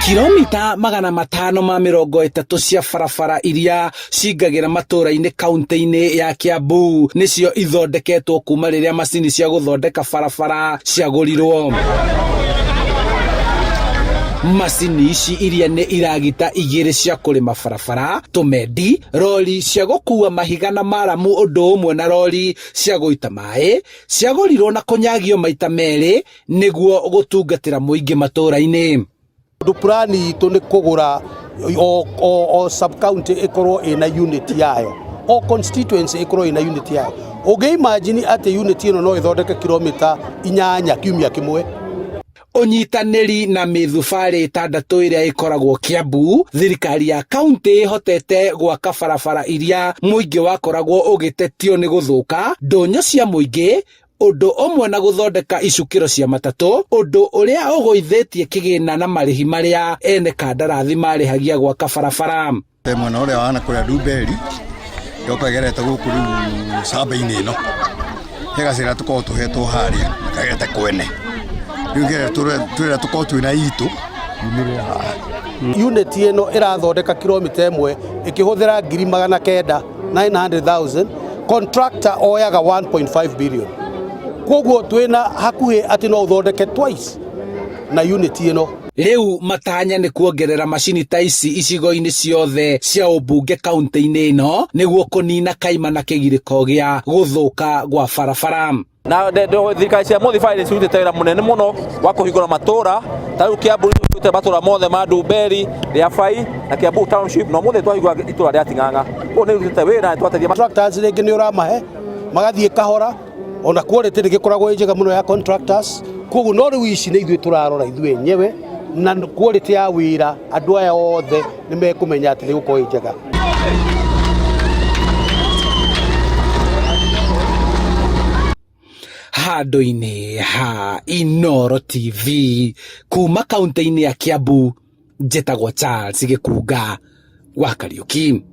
Kilomita 530 cia barabara iria cingagĩra matũũra-inĩ kaunti-inĩ ya Kiambu nĩcio ithondeketwo kuma rĩrĩa macini cia gũthondeka barabara ciagũrirwo. Macini ici iria nĩ iragita igĩrĩ cia kũrĩma barabara, tũmendi, rori cia gũkua mahiga na maramu ũndũ ũmwe na rori cia gũita maĩ, ciagũrirwo na kũnyagio maita merĩ nĩguo gũtungatĩra mũingĩ matũũra-inĩ. Tondũ plan itũ nĩ kũgũra o, o, o sub county ĩkorwo ĩna unit yayo, o constituency ĩkorwo ĩna unit yayo. Ũngĩ imagine atĩ unit ĩno no ĩthondeke kilomita 8 kiumia kĩmwe. Ũnyitanĩri na mĩthubarĩ 6 ĩrĩa ĩkoragwo Kiambu, thirikari ya kaunti ĩhotete gwaka barabara iria mũingĩ wakoragwo ũgĩtetio nĩ gũthũka, ndũnyũ cia mũingĩ, ũndũ ũmwe na gũthondeka icukĩro cia matatũ, ũndũ ũrĩa ũgũithĩtie kĩgĩna na marĩhi marĩa ene kandarathi marĩhagia gwaka barabara. Te mwena ũrĩa wa kũrĩa Ndumberi yoka ĩgerete gũkũ rĩu camba-inĩ ĩno he gacĩra tũkoragwo tũhetwo harĩa kagerete kwene rĩu tũrera tũkorwo twĩna itũ yumĩrĩra haha. Unit ĩno ĩrathondeka kilomita 1 ĩkĩhũthĩra 900,000, 900,000, contractor oyaga 1.5 billion. Koguo twĩna hakuhĩ atĩ no ũthondeke twice na unit ĩno. Rĩu matanya nĩ kuongerera macini ta ici icigo-inĩ ciothe cia ũmbunge kaunti-inĩ ĩno nĩguo kũnina kaima na kĩgirĩko gĩa gũthũka gwa barabara. Na thirikari cia mũthibarĩ nĩ cirutĩte wĩra mũnene mũno wa kũhingũra matũra ta rĩu Kiambu nĩ tũhingũrĩte matũra mothe ma Ndumberi, Rĩabai na Kiambu Township, na ũmũthĩ twahingũra itũra rĩa Ting'ang'a. Koguo nĩ irutĩte wĩra na nĩ twateithia. Contractors rĩngĩ nĩ ũramahe magathiĩ kahora, ona quality nĩ gĩkoragwo ĩ njega mũno ya contractors. Koguo no rĩu ici nĩ ithuĩ tũrarora ithuĩ enyewe na quality ya wĩra andũ aya othe nĩ mekũmenya atĩ nĩ gũkorwo ĩ njega. Handũ-inĩ ha Inooro TV kuma kaunti-inĩ ya Kiambu, njĩtagwo Charles Gĩkunga wa Kariuki.